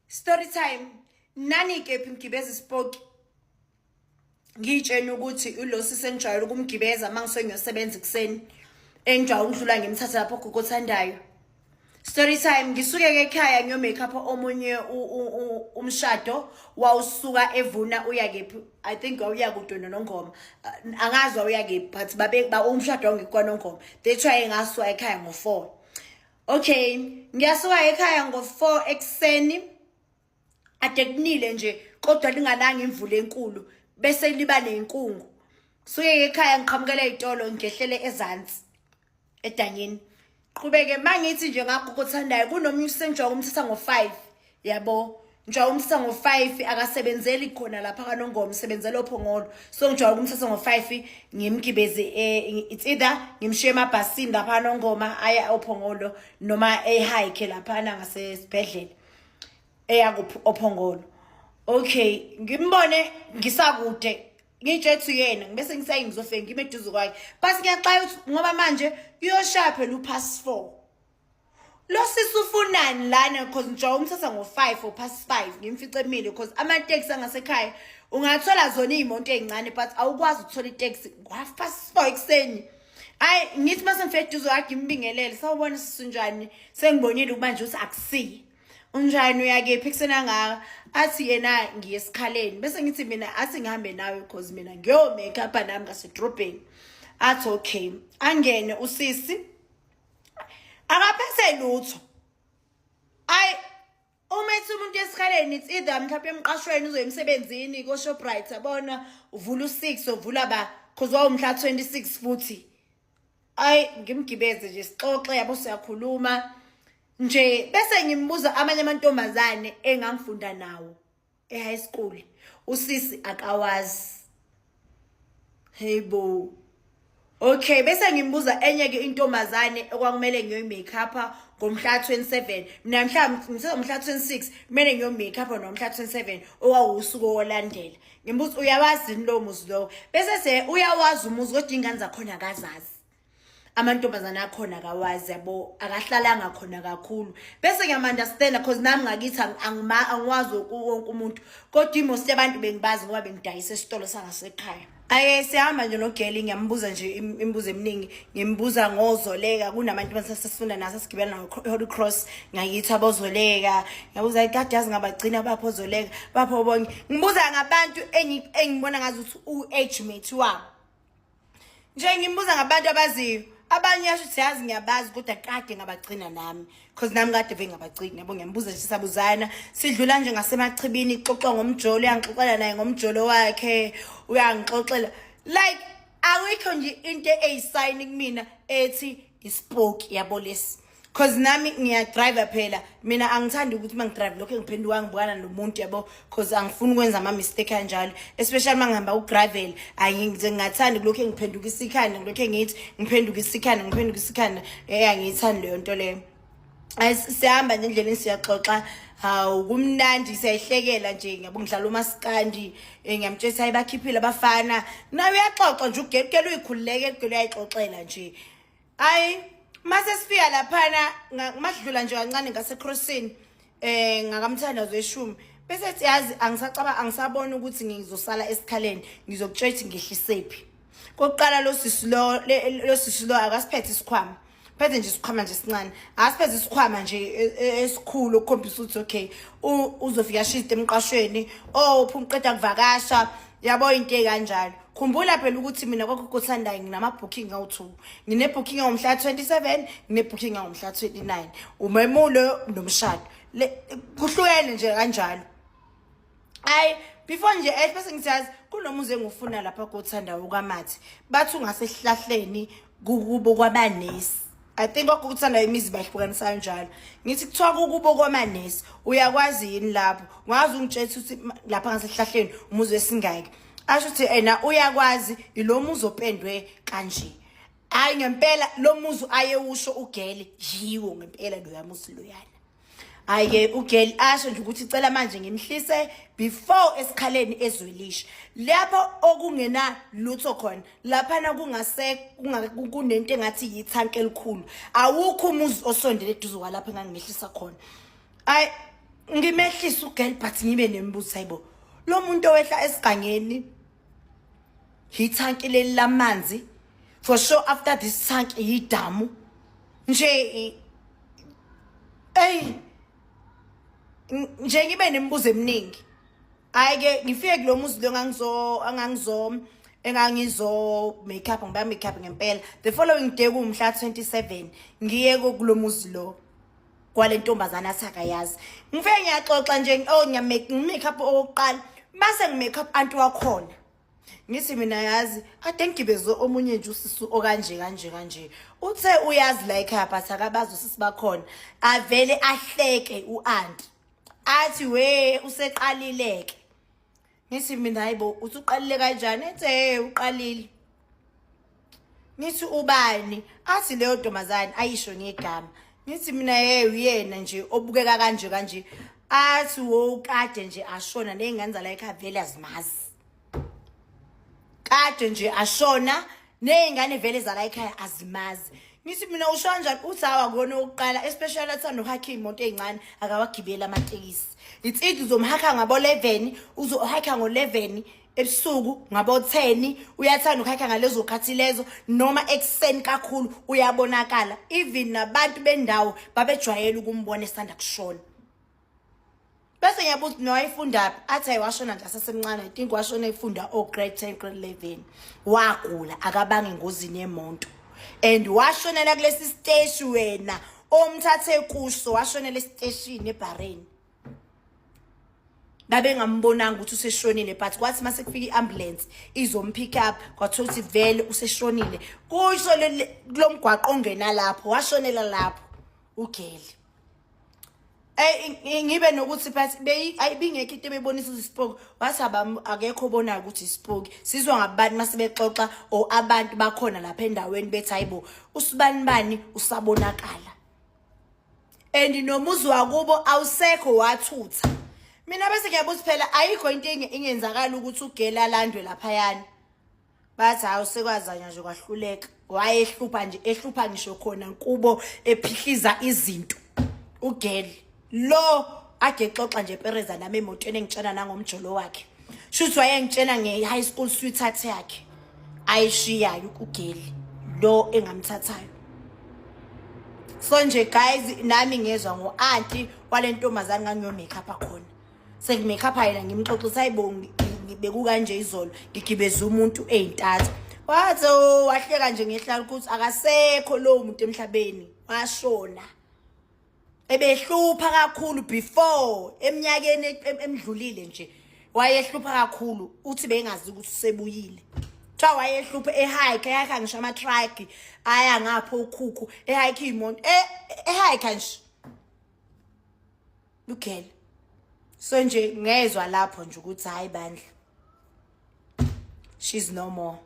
Story time. Nani kephi ngigibeza isipoki. Ngitshena ukuthi ulo sisi engijwayele ukumgibeza uma ngisuke ngiyosebenza ekuseni. Engijwayele ukudlula ngimthatha lapho gogo othandayo. Story time ngisuke ke ekhaya ngiyo make up omunye umshado wawusuka evuna uya kephi I think wawuya kude noNongoma angazi wawuya kephi but babe ba umshado wawungekho kwaNongoma that's why ngasuka ekhaya ngo4 okay ngiyasuka ekhaya ngo4 ekuseni ade kunile nje kodwa lingananga imvula enkulu bese liba nenkungu suke ekhaya ngiqhamukela ezitolo ngehlele ezansi edanyeni qhubeke mangithi nje ngakho kothandayo kunomunye usenjwa umthatha ngo5 yabo njwa umthatha ngo5 akasebenzeli khona lapha kaNongoma usebenzela oPhongolo so ngijwayele ukumthatha ngo5 ngimgibeze eh, it's either ngimshiye emabhasini lapha kaNongoma aya oPhongolo noma ehike lapha ngasesibhedlela eya kuphi oPhongolo okay ngimbone ngisakude ngitshe uyena ngibese ngisayi ngizofika ngime eduze kwakhe but ngiyaxaya ukuthi ngoba manje uyoshaya phela upass 4 lo sisi ufunani lana because ngijwayele umthatha ngo-5 or past 5 ngimfice emile because amateksi angasekhaya ungathola zona iy'moto ey'ncane but awukwazi ukuthola iteksi ngo-half past 4 ekuseni ayi ngithi uma sengifika eduze kwakhe ngimbingelele sawubona sisi unjani sengibonile ukuba nje ukuthi akusiye unjani uyakephi ekuseni angaka athi yena ngiye esikhaleni bese ngithi mina athi ngihambe nawe because mina ngiyo-make up nami ngasedrobheni athi okay angene usisi akaphethe lutho ayi uma ethi umuntu esikhaleni it's either mhlawumbe emqashweni uzoya emsebenzini ko-Shoprite yabona uvula u-6 uvula ba cause wawumhla 26 futhi ayi ngimgibeze nje sixoxe yabo siyakhuluma nje bese ngimbuza amanye amantombazane engangifunda nawo e-high school usisi akawazi hey bo okay bese ngimbuza enye ke intombazane okwakumele ngiyoyi-make up ngomhla 27 mina mhla ngomhla 26 kumele ngiyo-make up nomhla 27 owawusuku olandela ngimbuza uyawazi yini lowo muzi lowo bese se uyawazi umuzi kodwa iy'ngane zakhona akazazi amantombazane akhona akawazi yabo akahlalanga khona kakhulu bese ngiyam-understanda cause nami ngakithi angiwazi wonke umuntu kodwa imost yabantu bengibazi ngoba bengidayisa esitolo sangasekhaya aye siyahamba nje nogeli ngiyambuza nje imibuzo eminingi ngimbuza ngozoleka kunabantu basasifunda naso sigibela nawo Holy Cross ngakithi abozoleka ngiyabuza kade yazi ngabagcina bapho ozoleka bapho bonke ngibuza ngabantu engibona ngazi ukuthi u-age mate wabo nje ngimbuza ngabantu abaziyo abanye yasho ukuthi yazi ngiyabazi kodwa kade ngabagcina nami because nami kade bengabagcini yabo ngiyambuza nje sabuzana sidlula nje ngasemachibini kuxoxwa ngomjolo uyangixoxela naye ngomjolo wakhe uyangixoxela like awikho nje into eyisayini kumina ethi ispoki yabo lesi cause nami ngiyadrive phela mina angithandi ukuthi uma ngidrive lokho engiphenduka ngibukana nomuntu yabo cause angifuni ukwenza ama-mistake kanjalo especially uma ngihamba ugravel ayi ngingathandi kulokhu engiphenduka isikhanda ngilokhu engithi ngiphenduka isikhanda ngiphenduka isikhanda eh angiyithandi leyo nto leyo siyahamba nje endleleni siyaxoxa hawu kumnandi siyayihlekela nje ngiyabo ngidlala umaskandi eh, ngiyamtshela hayi bakhiphile abafana naye uyaxoxa nje ugelukela uyikhululeke ugele uyayixoxela nje ayi mase sifika laphana madlula nje kancane ngasecrossini eh ngakamthandazo weshumi bese ethi yazi angisacaba angisabona ukuthi ngizosala esikhaleni ngizokutshela ukuthi ngehlisephi kokuqala lo sisi lo lo sisi lo akasiphethe isikhwama phethe nje isikhwama nje esincane akasiphethe isikhwama nje e, e, esikhulu okukhombisa ukuthi okay uzofika shiste emqashweni oh phuma uqeda kuvakasha yabo into ekanjalo khumbula phela ukuthi mina kwakho kuthandayo nginama-booking awu-two ngine-booking angomhla 27 ngine-booking angomhla 29 umemulo nomshado kuhlukene nje kanjalo hayi before nje eh bese ngithi yazi kunomuzi engufuna lapha kothanda ukamathi bathi ungasesihlahleni kukubo kwabanesi I think kwakuthanda imizi bahlukanisa kanjalo ngithi kuthiwa kukubo kwamanesi uyakwazi yini lapho ungaze ungitshela ukuthi lapha ngasehlahleni umuzi wesingaki asho ukuthi ena uyakwazi ilo muzi opendwe kanje hayi ngempela lo muzi ayewusho ugele yiwo ngempela loya muzi loyana hayi-ke ugel asho nje ukuthi cela manje ngimhlise before esikhaleni ezwelisha lapho okungena lutho khona laphana kungase kunento engathi yithanki elikhulu awukho umuzi osondele eduze kwalapho engangimehlisa khona ayi Ngimehlisa ugirl, but ngibe nemibuzo, hayibo, lo muntu owehla esigangeni, ithanki leli lamanzi, for sure after this tank yidamu nje. Ey, nje ngibe nemibuzo eminingi. Hayi ke, ngifike kulo muzi lo engangizo make up, ngiba make up ngempela. The following day, kumhla 27, ngiye kulo muzi lo kwale ntombazana athi akayazi. Ngifike ngiyaxoxa nje, oh, ngiyamake ngimake up okokuqala, base ngimake up anti wakhona. Ngithi mina, yazi, ade ngigibeze omunye nje usisu okanje kanje kanje, uthe uyazi la ekhaya, but akabazi usisi bakhona. Avele ahleke u-anti, athi, "We, useqalile-ke." Ngithi mina, "Hayibo, usuqalile kanjani?" Ethi, "Hey, uqalile." Ngithi, "Ubani?" Athi, "Leyo ntombazane," ayisho ngegama. Ngithi mina, "Hey, uyena nje obukeka kanje kanje." Athi, "Wo, kade nje ashona, ney'ngane zala ekhaya vele azimazi. Kade nje ashona, ney'ngane vele zala ekhaya azimazi." Ngithi mina, "Usho kanjani?" Uthi, "Hawa, kona okokuqala, especially athanda ukuhakha iy'moto ey'ncane, akawagibeli amatekisi. It's either uzomhakha ngabo-11, uzohakha ngo-11 ebusuku, ngabo-10, uyathanda ukuhakha ngalezo khathi lezo, noma ekuseni kakhulu uyabonakala. Even nabantu bendawo babejwayele ukumbona esanda kushona." Bese ngiyabuza, "No, wayefundaphi?" Athi, "Ayi, washona nje asasemncane. I think washona efunda o-grade 10, grade 11. Wagula, akabanga engozini yemonto and washonela kulesi siteshi wena omthathe kuso. Washonela esiteshini ebhareni, babengambonanga ukuthi useshonile, but kwathi mase kufika i-ambulance izompick up, kwathola ukuthi vele useshonile. Kusho kulo mgwaqo ongena lapho, washonela lapho ugeli." Eh, ngibe nokuthi but ayibingekho into ebebonisa ukuthi isipoki. Wathi akekho obonayo ukuthi isipoki, sizwa ngabantu mase bexoxa or abantu bakhona lapha endaweni bethi, "Hayibo, usibani bani usabonakala." And nomuzi wakubo awusekho, wathutha. Mina bese ngiyabuza phela, ayikho into ingenzakala ukuthi ugela alandwe laphayana? Bathi, "Hawu, sekwazanywa nje kwahluleka. Wayehlupha nje, ehlupha ngisho khona kubo, ephihliza izinto ugeli lo." Ade exoxa nje pereza nami emotweni, engitshena nangomjolo wakhe. Shuthi wayengitshena nge-high school sweetheart yakhe ayishiyayo ugeli lo engamthathayo. So nje guys, nami ngezwa ngo-anti wale ntombazane ngangiyo-make up khona, sengi-make up yena, ngimxoxisa, "Hayibo, bekukanje izolo, ngigibeza umuntu ey'ntatha." Wathi, "Oh," wahleka nje ngehlala ukuthi akasekho lowo muntu emhlabeni, washona. Ebehlupha kakhulu before, eminyakeni emdlulile nje wayehlupha kakhulu. Uthi bengazi ukuthi usebuyile. Kuthiwa wayehlupha, ehike, ehike ngisho ama-truck aya ngapho ukhukhu, ehike iy'moto, ehike nje ugele. So nje ngezwa lapho nje ukuthi hayi bandla, she's no more.